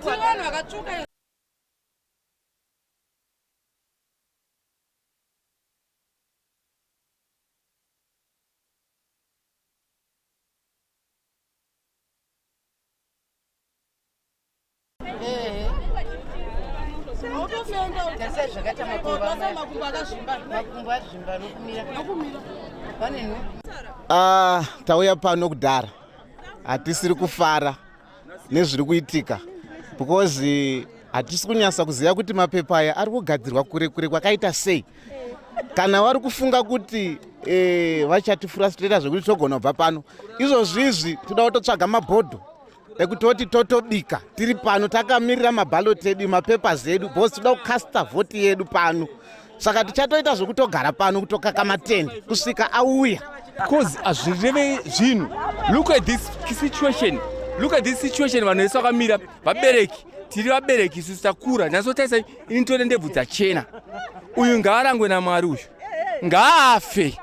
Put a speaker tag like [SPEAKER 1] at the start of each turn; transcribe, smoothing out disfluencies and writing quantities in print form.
[SPEAKER 1] Vanhu vakatsvuka.
[SPEAKER 2] Tarisai zvakaita makumbo akazvimba, makumbo azvimba nokumira nokumira pane nhu.
[SPEAKER 3] Ah, tauya pano kudhara, hatisiri kufara nezviri kuitika because hatisi kunyasa kuziva kuti mapepa aya ari kugadzirwa kure kure kwakaita sei. Kana vari kufunga kuti vachatifrustrata zvekuti togona kubva pano izvozvizvi, toda kutotsvaga mabhodho ekutoti totobika tiri pano takamirira mabhaloti edu, mapapers edu, because toda kukasta vhoti yedu pano. Saka tichatoita zvekutogara pano, kutokaka matende kusvika auya.
[SPEAKER 4] Cause hazvireve zvinhu. Look at this situation, look at this situation. Vanhu vese vakamira, vabereki, tiri vabereki isusu, takura. Nyatsotarisa, ini tone ndebvu dzachena. Uyu ngaarangwe naMwari, uyu ngaafe.